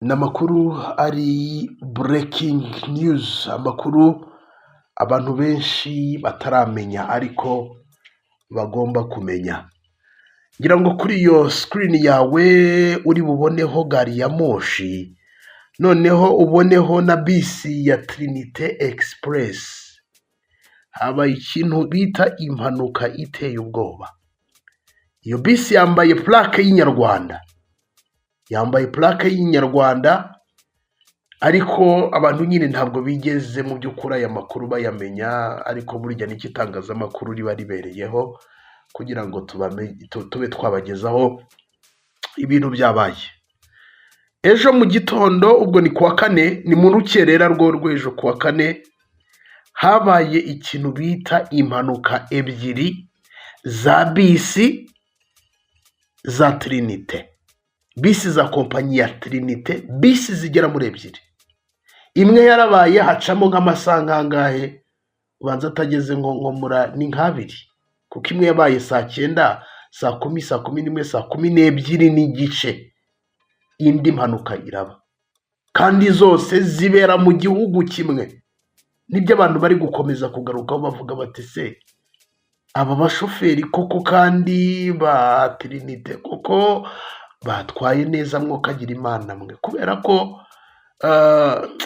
Ni amakuru ari breaking news, amakuru abantu benshi bataramenya ariko bagomba kumenya. Ngira ngo kuri iyo screen yawe uri buboneho gari ya moshi, noneho uboneho na bisi ya Trinite Express. Habaye ikintu bita impanuka iteye ubwoba. Iyo bisi yambaye plaque y'inyarwanda, yambaye plaque y'inyarwanda, ariko abantu nyine ntabwo bigeze mu by'ukuri aya makuru bayamenya, ariko burya nicyo itangazamakuru riba ribereyeho kugira ngo tube twabagezaho ibintu byabaye. Ejo mu gitondo, ubwo ni kuwa kane, ni mu rukerera rwo rw'ejo kuwa kane, habaye ikintu bita impanuka ebyiri za bisi za Trinite, bisi za kompanyi ya Trinite, bisi zigera muri ebyiri. Imwe yarabaye hacamo nk'amasaha nk'angahe, ubanza atageze nko muri ni nk'abiri, kuko imwe yabaye saa 9, saa 10, saa 11, saa 12:30, indi mpanuka iraba, kandi zose zibera mu gihugu kimwe. Nibyo abantu bari gukomeza kugarukaho bavuga bati: "Se aba bashoferi koko kandi ba Trinite koko batwaye neza mwokagira Imana mwe?" Kubera ko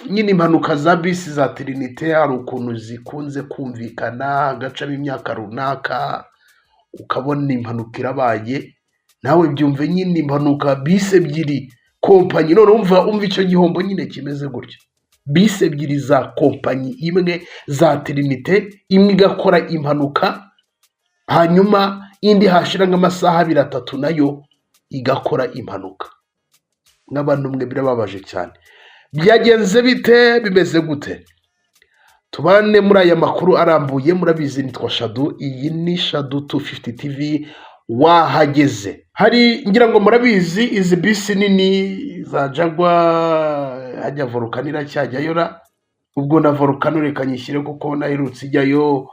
nyine impanuka za bisi za Trinite hari ukuntu zikunze kumvikana, hagacamo imyaka runaka ukabona impanuka irabaye. Nawe byumve nyine, impanuka bisi ebyiri kompanyi, none umva icyo gihombo nyine kimeze gutyo, bisi ebyiri za kompanyi imwe za Trinite, imwe igakora impanuka, hanyuma indi hashira nk'amasaha abiri atatu nayo igakora impanuka. N'abantu mwe, birababaje cyane. Byagenze bite? Bimeze gute? Tubane muri aya makuru arambuye. Murabizi, nitwa Shadu, iyi ni Shadu 250 TV. Wahageze hari, ngira ngo murabizi, izi bisi nini za Jaguar, hajya Volcano iracyajyayo ra? Ubwo na Volcano reka nyishyire kuko naherutse ijyayo,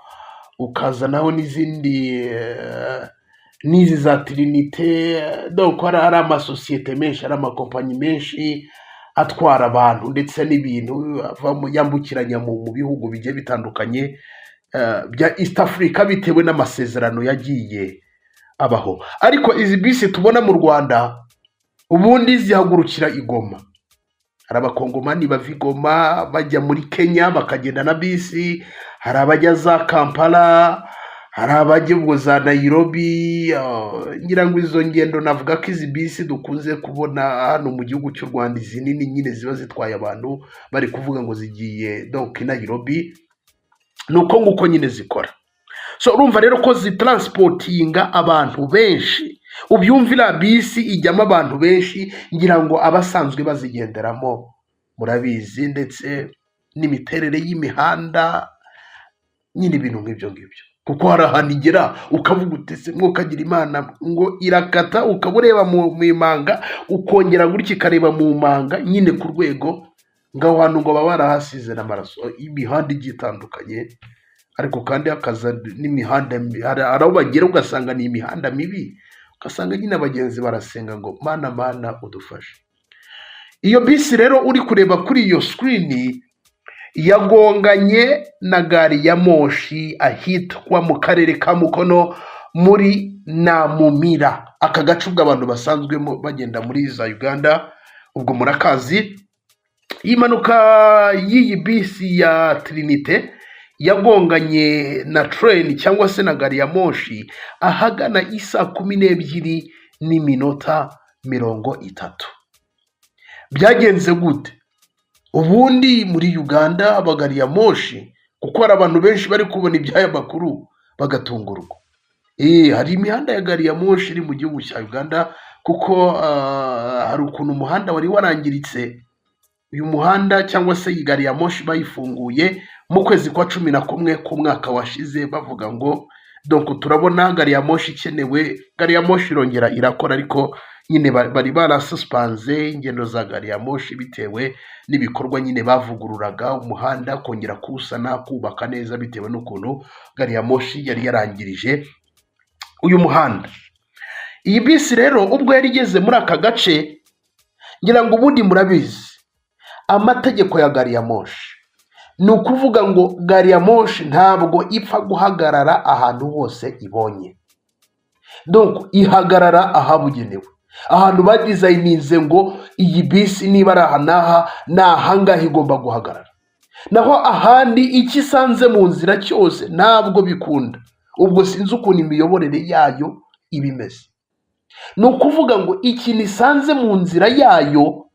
ukazanaho n'izindi n'izi za Trinite. Donc hari amasosiyete menshi, hari amakompanyi menshi atwara abantu ndetse n'ibintu yambukiranya mu bihugu bigiye bitandukanye bya East Africa bitewe n'amasezerano yagiye abaho. Ariko izi bisi tubona mu Rwanda ubundi zihagurukira i Goma. Hari Abakongomani bava i Goma bajya muri Kenya bakagenda na bisi, hari abajya za Kampala, hari abajya ubwo za Nairobi. Ngira ngo izo ngendo, navuga ko izi bisi dukunze kubona hano mu gihugu cy'u Rwanda, izi nini nyine ziba zitwaye abantu bari kuvuga ngo zigiye donc i Nairobi, ni uko nguko nyine zikora. So urumva rero ko zitransportinga abantu benshi. Ubyumvira, bisi ijyamo abantu benshi, ngira ngo abasanzwe bazigenderamo murabizi, ndetse n'imiterere y'imihanda nyine, ibintu nk'ibyo ngibyo, kuko hari ahantu igera ukavuga uti: "Se mwokagira Imana", ngo irakata ukaba ureba mu imanga, ukongera gutya ikareba mu manga nyine ku rwego ngo aho hantu ngo baba barahasize n'amaraso. Imihanda igiye itandukanye, ariko kandi hakaza n'imihanda, hari aho bagera ugasanga ni imihanda mibi, ugasanga nyine abagenzi barasenga ngo: "Mana, Mana, udufashe." Iyo bisi rero uri kureba kuri iyo screen yagonganye na gari ya moshi ahitwa mu karere ka Mukono muri Namumira. Aka gace ubwo abantu basanzwemo bagenda muri za Uganda ubwo murakazi. Iyi mpanuka y'iyi bisi ya Trinite yagonganye na train cyangwa se na gari ya moshi ahagana isaa 12:30. Byagenze gute? Ubundi muri Uganda haba gari ya moshi, kuko hari abantu benshi bari kubona iby'aya makuru bagatungurwa. Hari imihanda ya gari ya moshi iri mu gihugu cya Uganda, kuko hari ukuntu umuhanda wari warangiritse. Uyu muhanda cyangwa se iyi gari ya moshi bayifunguye mu kwezi kwa 11 k'umwaka washize, bavuga ngo donc turabona gari ya moshi ikenewe. Gari ya moshi irongera irakora, ariko nyine bari barasusipanze ingendo za gari ya moshi bitewe n'ibikorwa nyine bavugururaga umuhanda, kongera kuwusana, kubaka neza, bitewe n'ukuntu gari ya moshi yari yarangirije uyu muhanda. Iyi bisi rero ubwo yari igeze muri aka gace, Ngira ngo ubundi murabizi amategeko ya gari ya moshi. Ni ukuvuga ngo gari ya moshi ntabwo ipfa guhagarara ahantu hose ibonye. Donc ihagarara ahabugenewe, ahantu badesigninze ngo iyi bisi niba ari aha n'aha, ni ahangaha igomba guhagarara. Naho ahandi, icyo isanze mu nzira cyose, ntabwo bikunda. Ubwo sinzi ukuntu imiyoborere yayo iba imeze. Ni ukuvuga ngo ikintu isanze mu nzira yayo,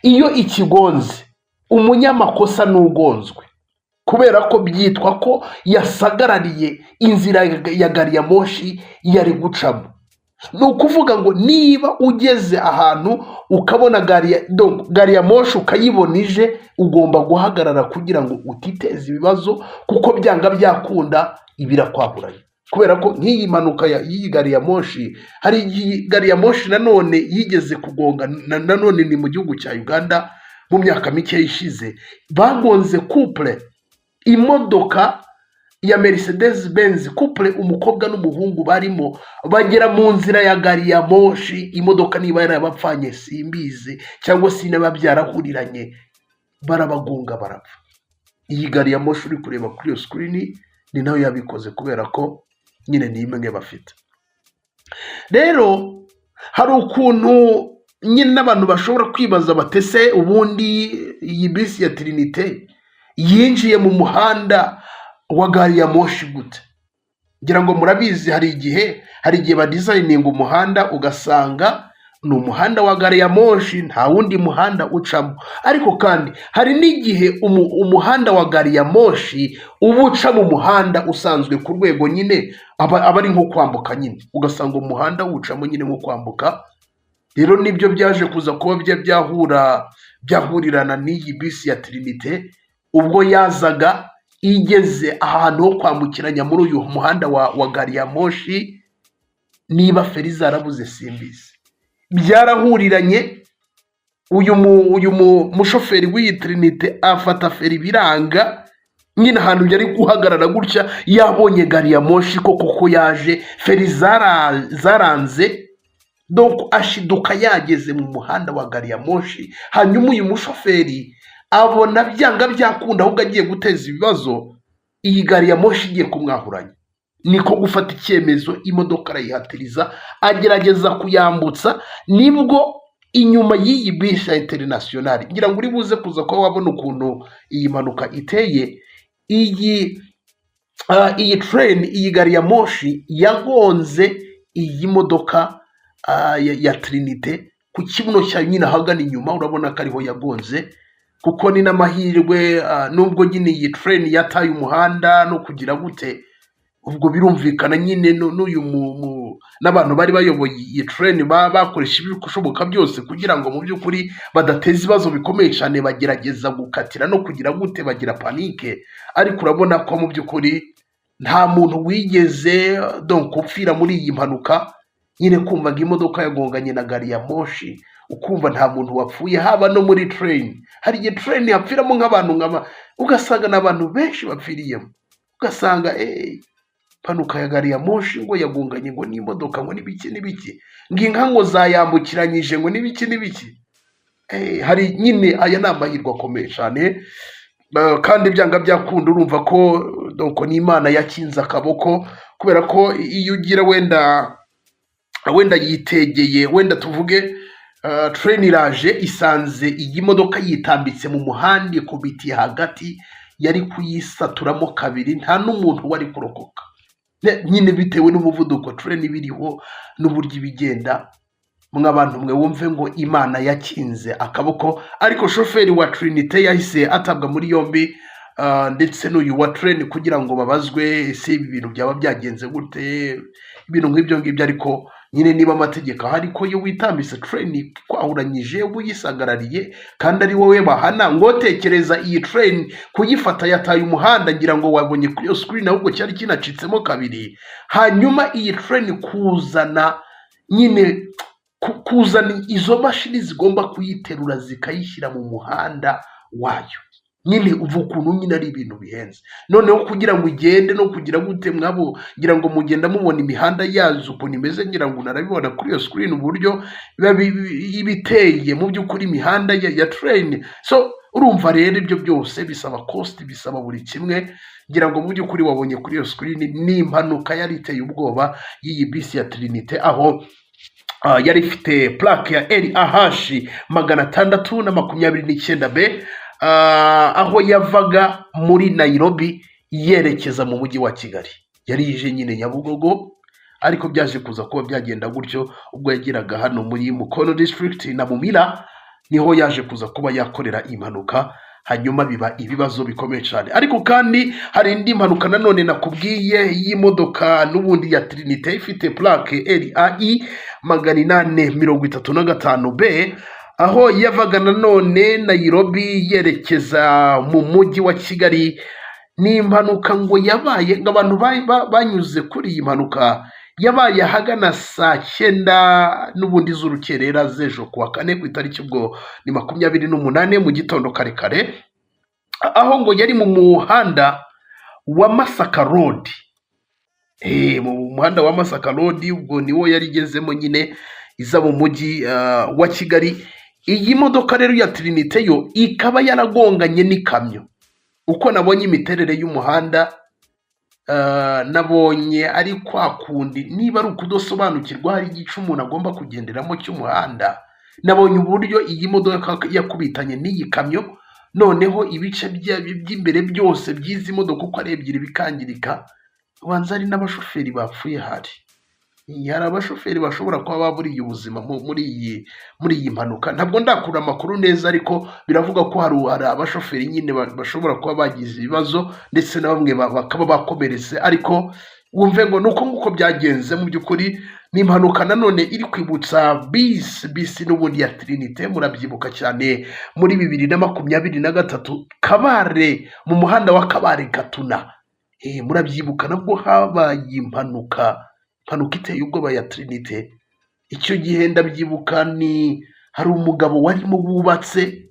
iyo ikigonze, umunyamakosa n'ugonzwe, kubera ko byitwa ko yasagarariye inzira ya gari ya moshi yari gucamo. Ni ukuvuga ngo niba ugeze ahantu ukabona donc gari ya moshi, ukayibona ije, ugomba guhagarara kugira ngo utiteza ibibazo, kuko byanga byakunda ibirakwahuranye. Kubera ko nk'iyi mpanuka y'iyi gari ya moshi, hari igihe gari ya moshi nanone yigeze kugonga nanone ni mu gihugu cya Uganda mu myaka mike ishize, bagonze couple, imodoka ya Mercedes Benz, couple, umukobwa n'umuhungu barimo bagera mu nzira ya gari ya moshi. Imodoka niba yarabapfanye simbizi, cyangwa se niba byarahuriranye, barabagonga barapfa. Iyi gari ya moshi uri kureba kuri iyo screen ni nayo yabikoze, kubera ko nyine ni imwe bafite. Rero hari ukuntu nyine n'abantu bashobora kwibaza batese: ubundi iyi bisi ya Trinite yinjiye mu muhanda wa gari ya moshi gute? Ngira ngo murabizi, hari igihe badesigninga umuhanda ugasanga ni umuhanda wa gari ya moshi, nta wundi muhanda ucamo. Ariko kandi hari n'igihe umuhanda wa gari ya moshi uba uca mu muhanda usanzwe, ku rwego nyine aba ari nko kwambuka nyine, ugasanga umuhanda wucamo nyine nko kwambuka. Rero nibyo byaje kuza kuba byahura byahurirana n'iyi bisi ya Trinite, ubwo yazaga igeze ahantu ho kwambukiranya muri uyu muhanda wa gari ya moshi. Niba feri zarabuze simbizi, byarahuriranye, uyu mushoferi w'iyi Trinite afata feri biranga nyine. Ahantu yari guhagarara gutya, yabonye gari ya moshi ko koko yaje, feri zaranze, donc ashiduka yageze mu muhanda wa gari ya moshi. Hanyuma uyu mushoferi abona byanga byakunda ahubwo agiye guteza ibibazo, iyi gari ya moshi igiye kumwahuranya. Niko gufata icyemezo, imodoka arayihatiriza, agerageza kuyambutsa. Nibwo inyuma y'iyi bisi ya International, ngira ngo uri buze kuza kuba wabona ukuntu iyi mpanuka iteye, iyi train, iyi gari ya moshi yagonze iyi modoka ya Trinite ku kibuno cyayo nyine ahagana inyuma. Urabona ko ariho yagonze, kuko ni n'amahirwe, nubwo nyine iyi train yataye umuhanda no kugira gute. Ubwo birumvikana nyine n'uyu n'abantu bari bayoboye iyi train bakoresha ibishoboka byose kugira ngo mu by'ukuri badateza ibibazo bikomeye cyane, bagerageza gukatira no kugira gute, bagira panique. Ariko urabona ko mu by'ukuri nta muntu wigeze donc upfira muri iyi mpanuka nyine. Kumva ngo imodoka yagonganye na gari ya moshi, ukumva nta muntu wapfuye, haba no muri train. Hari igihe train hapfiramo nk'abantu nk'aba, ugasanga ni abantu benshi bapfiriyemo, ugasanga impanuka ya gari ya moshi ngo yagonganye ngo n'imodoka, ngo n'ibiki n'ibiki, ngo inka ngo zayambukiranyije, ngo n'ibiki n'ibiki. Hari nyine, aya ni amahirwe akomeye cyane. Kandi byanga byakunda urumva ko donc n'Imana yakinze akaboko, kubera ko iyo ugira wenda yitegeye, wenda tuvuge train iraje isanze iyi modoka yitambitse mu muhanda, ikubitiye hagati, yari kuyisaturamo kabiri, nta n'umuntu wari kurokoka. Nyine bitewe n'umuvuduko train iba iriho n'uburyo ibigenda. Mw'abantu mwe, wumve ngo Imana yakinze akaboko. Ariko shoferi wa Trinite yahise atabwa muri yombi, ndetse n'uyu wa train, kugira ngo babazwe ese ibi bintu byaba byagenze gute, ibintu nk'ibyo ngibyo. Ariko nyine niba amategeko ahari ko iyo witambitse train kwahuranyije uba uyisagarariye kandi ari wowe bahana, ngo tekereza iyi train kuyifata yataye umuhanda. Ngira ngo wabonye kuri iyo screen, ahubwo cyari kinacitsemo kabiri. Hanyuma iyi train kuzana nyine kuzana izo mashini zigomba kuyiterura zikayishyira mu muhanda wayo, Nyine uva ukuntu nyine ari ibintu bihenze. Noneho kugira ngo ugende no kugira gute, mwabo ngira ngo mugenda mubona imihanda yazo ukuntu imeze, ngira ngo unarabibona kuri iyo screen uburyo biba iba iteye mu by'ukuri, imihanda ya train. So urumva rero ibyo byose bisaba cost, bisaba buri kimwe. Ngira ngo mu by'ukuri wabonye kuri iyo screen ni impanuka yari iteye ubwoba y'iyi bisi ya Trinité, aho yari ifite plaque ya RAH 629 B, aho yavaga muri Nairobi yerekeza mu mujyi wa Kigali. Yari ije nyine Nyabugogo, ariko byaje kuza kuba byagenda gutyo ubwo yageraga hano muri Mukono District na Mumira, niho yaje kuza kuba yakorera impanuka, hanyuma biba ibibazo bikomeye cyane. Ariko kandi hari indi mpanuka nanone nakubwiye y'imodoka n'ubundi ya Trinité ifite plaque RAI 835 B, aho yavaga nanone Nairobi yerekeza mu mujyi wa Kigali. Ni impanuka ngo yabaye, ngo abantu banyuze kuri iyi mpanuka yabaye ahagana saa 9 n'ubundi z'urukerera z'ejo kuwa kane, ku itariki ubwo ni 28, mu gitondo kare kare, aho ngo yari mu muhanda wa Masaka Road. Mu muhanda wa Masaka Road ubwo niwo yari igezemo nyine iza mu mujyi wa Kigali. Iyi modoka rero ya Trinité yo ikaba yaragonganye n'ikamyo. Uko nabonye imiterere y'umuhanda, nabonye ari kwa kundi niba ari ukudasobanukirwa, hari igice umuntu agomba kugenderamo cy'umuhanda. Nabonye uburyo iyi modoka yakubitanye n'iyi kamyo, noneho ibice by'imbere byose by'izi modoka uko ari ebyiri bikangirika. Ubanza hari n'abashoferi bapfuye, hari abashoferi bashobora kuba baburiye ubuzima muri iyi mpanuka. Ntabwo ndakura amakuru neza, ariko biravuga ko hari abashoferi nyine bashobora kuba bagize ibibazo, ndetse na bamwe bakaba bakomeretse. Ariko wumve ngo ni uko nguko byagenze. Mu by'ukuri ni impanuka nanone iri kwibutsa bisi n'ubundi ya Trinité. Murabyibuka cyane muri 2023, Kabare, mu muhanda wa Kabare Gatuna. Murabyibuka nabwo habaye impanuka iteye ubwoba ya Trinité. Icyo gihe ndabyibuka, ni hari umugabo warimo wubatse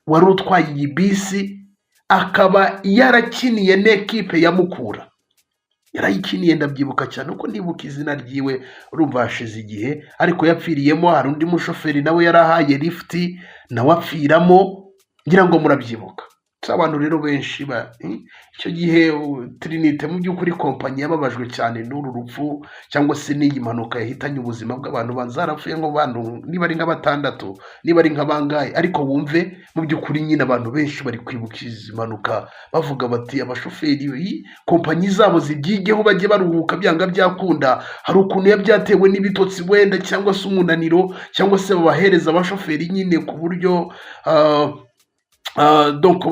wari utwaye iyi bisi, akaba yarakiniye n'ekipe ya Mukura, yarayikiniye, ndabyibuka cyane uko nibuka izina ryiwe, urumva hashize igihe, ariko yapfiriyemo. Hari undi mushoferi nawe yarahaye lifuti, nawe apfiramo, ngira ngo murabyibuka. Si abantu rero benshi icyo gihe Trinité mu by'ukuri kompanyi yababajwe cyane n'uru rupfu cyangwa se n'iyi mpanuka yahitanye ubuzima bw'abantu. Banza harapfuye nk'abantu niba ari nka batandatu, niba ari nka bangahe. Ariko wumve mu by'ukuri nyine abantu benshi bari kwibuka izi mpanuka, bavuga bati abashoferi kompanyi zabo zibyigeho, bajye baruhuka byanga byakunda. Hari ukuntu biba byatewe n'ibitotsi wenda, cyangwa se umunaniro, cyangwa se babahereza abashoferi nyine ku buryo donc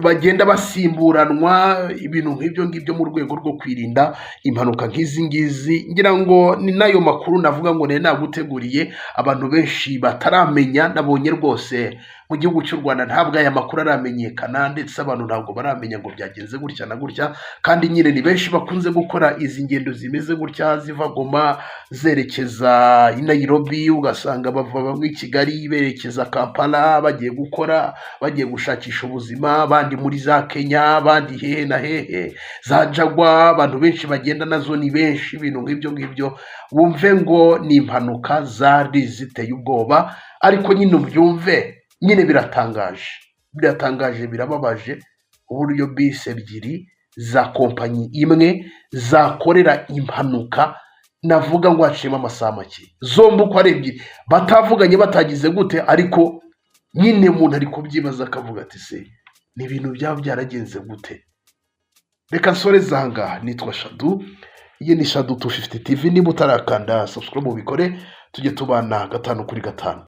bagenda basimburanwa, ibintu nk'ibyo ngibyo, mu rwego rwo kwirinda impanuka nk'izi ngizi. Ngira ngo ni nayo makuru navuga ngo nari naguteguriye abantu benshi bataramenya. Nabonye rwose mu gihugu cy'u Rwanda ntabwo aya makuru aramenyekana, ndetse abantu ntabwo baramenya ngo byagenze gutya na gutya. Kandi nyine ni benshi bakunze gukora izi ngendo zimeze gutya, ziva Goma zerekeza i Nairobi, ugasanga bava bamwe i Kigali berekeza Kampala, bagiye gukora, bagiye gushakisha ubuzima, abandi muri za Kenya, abandi hehe na hehe, za Jagwa. Abantu benshi bagenda nazo ni benshi, ibintu nk'ibyo ngibyo. Wumve ngo ni impanuka zari ziteye ubwoba, ariko nyine ubyumve nyine biratangaje, biratangaje, birababaje uburyo bisi ebyiri za kompanyi imwe zakorera impanuka, navuga ngo haciyemo amasaha make, zombi uko ari ebyiri, batavuganye, batagize gute. Ariko nyine umuntu ari kubyibaza akavuga ati se ni ibintu byaba byaragenze gute? Reka nsoreze aha ngaha. Nitwa Shadu, iyi ni Shadu 250 TV. Niba utarakanda subscribe ubikore, tujye tubana gatanu kuri gatanu.